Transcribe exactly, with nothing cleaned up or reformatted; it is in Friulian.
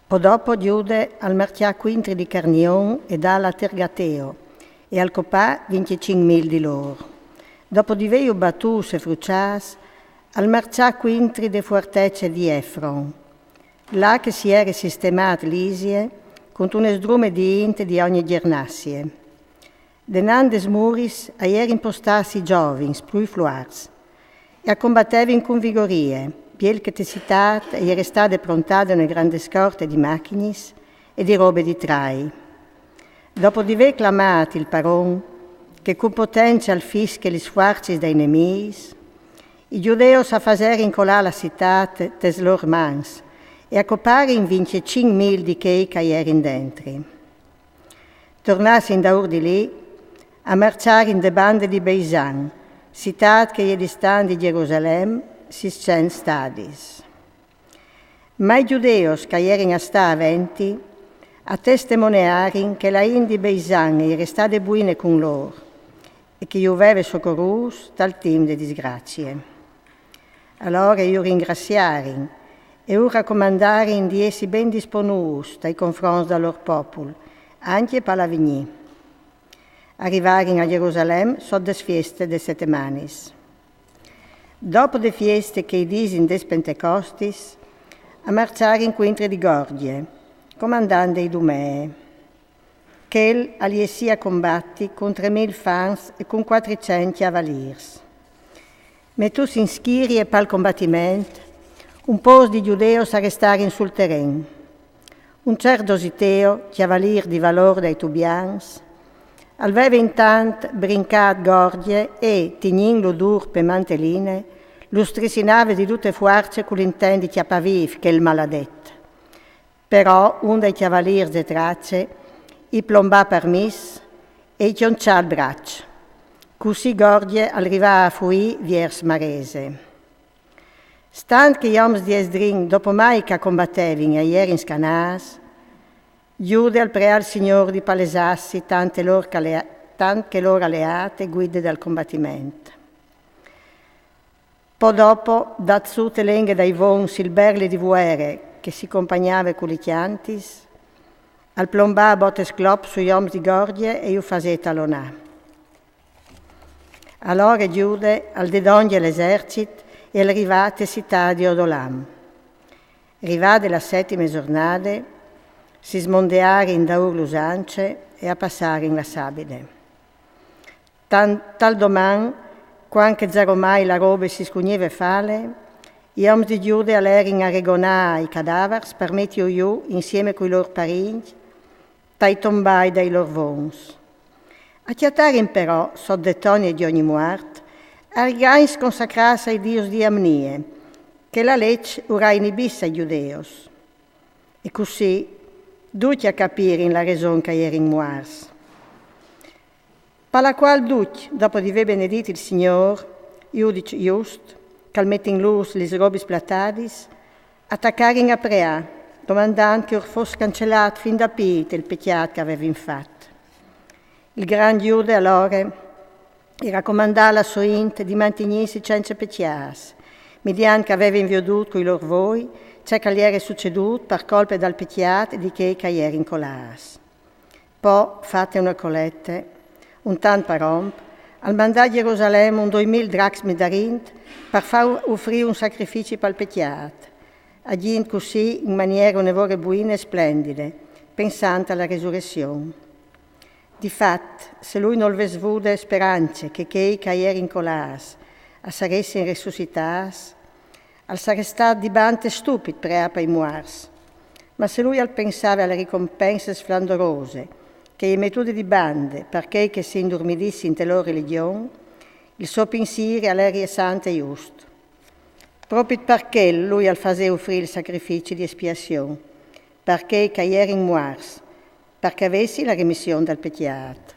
Po dopo Giude al marcià cuintri di Carnion e dal a Tergateo e al copà vincjecinc mil di lôr. Dopo di vêju batûts e fruçâts, al marcià cuintri de fuartece di Efron, là che si jere sistemât l'Isie cuntune sdrume di int di ogni gjernazie. Denant des muris a jerin postâts i zovins plui fluarts e a combatevin cun vigorie, biel che te citât e jere stade prontade une grande scorte di machignis e di robe di trai. Dopo di vê clamât il paron, che cun potence al fische lis fuarcis dai nemîs, i Giudeos a faserin colâ la citât tes lôr mans e a coparin vincjecinc mil di chei che a jerin dentri. Tornâts indaûr di li, a marciarin de bande di Beisan, citât che e je distant di Gjerusalem sîscent stadis. Ma i Giudeos che a jerin a stâ aventi a testemonearin che la int di Beisan e jere stade buine cun lôr e che ju veve socorûts tal timp de disgracie. Alore ju ringraciarin e ju racomandarin di jessi ben disponûts tai confronts dal lôr popul, ancje pal avignî. A rivarin a Gjerusalem sot des fiestis des Setemanis. Dopo de fieste che i disin des Pentecostis, a marciarin cuintri di Gordje, comandant dai Idumee. Chel al jessì a combati cun trê mil fans e cun cuatricent cjavalîrs. Metûts in schirie pal combatiment, un pôcs di Giudeos a restarin sul teren. Un cert Dositeo, cjavalîr di valôr dai Tubians, al veve intant brincât Gordje e, tignintlu dûr pe manteline, lu strissinave di dute fuarce cul intent di cjapâ vîf chel maladet. Però un dai cjavalîrs de Trace i plombà par mieç e i cjonçà il braç. Cussì Gordje al rivà a fuî viers Marese. Stant che i oms di Esdrin, dopo mai che a combatevin, a jerin scanâts, Giude al preà il Signôr di palesâsi tant che lôr alea-, tant che lôr aleât e guide dal combatiment. Po dopo, dât sù te lenghe dai vons il berli di vuere che si compagnave cu lis cjantis, al plombà a botis clops sui oms di Gordje e ju fasè talonâ. Alore Giude al dè dongje l'esercit e al rivà te citât di Odolam. Rivade la setime zornade, si smondearin daûr l'usance e a passarin la sabide. Tal doman, cuant che za romai la robe si scugneve fale, i oms di Giude a lerin a regonâ i cadavars par metiju jù insiemi cui lôr parincj tai tombai dai lôr vons. A cjatarin però, sot de tonie di ogni muart, argagns consacrâts ai dius di Amnie, che la leç ur à inibîts ai Giudeos. E cussì ducj a capirin la reson che a jerin muarts. Pa la cuâl ducj, dopo di vê benedît il Signôr, judiç just, che al met in lûs lis robis platadis, a tacarin a preâ, domandant che ur fos cancelât fin da pît il pecjât che a vevin fat. Il grant Giude alore i racomandà a la sô int di mantignîsi cence pecjâts, midiant che a vevin viodût cui lôr voi ce che al jere sucedût par colpe dal pecjât di chei che a jerin colâts. Po, fate une colete, un tant par om, al mandà a Gjerusalem un doi mil dracmis d'arint par fâ ufrî un sacrifici pal pecjât, agjint cussì in maniere une vore buine e splendide, pensant a la resurezion. Di fat, se lui nol ves vude sperance che chei che a jerin colâts a saressin resussitâts, al sarès stât di bande stupit preâ pai muarts. Ma se lui al pensave a la ricompense sflandorose che e je metude di bande par chei che si indurmidissin inte lôr religjon, il so pinsîr al jere sant e just. Propit par chel lui al fasè ufrî il sacrifici di espiazion par chei che a jerin muarts, par che a vessin la remissiun dal pecjât.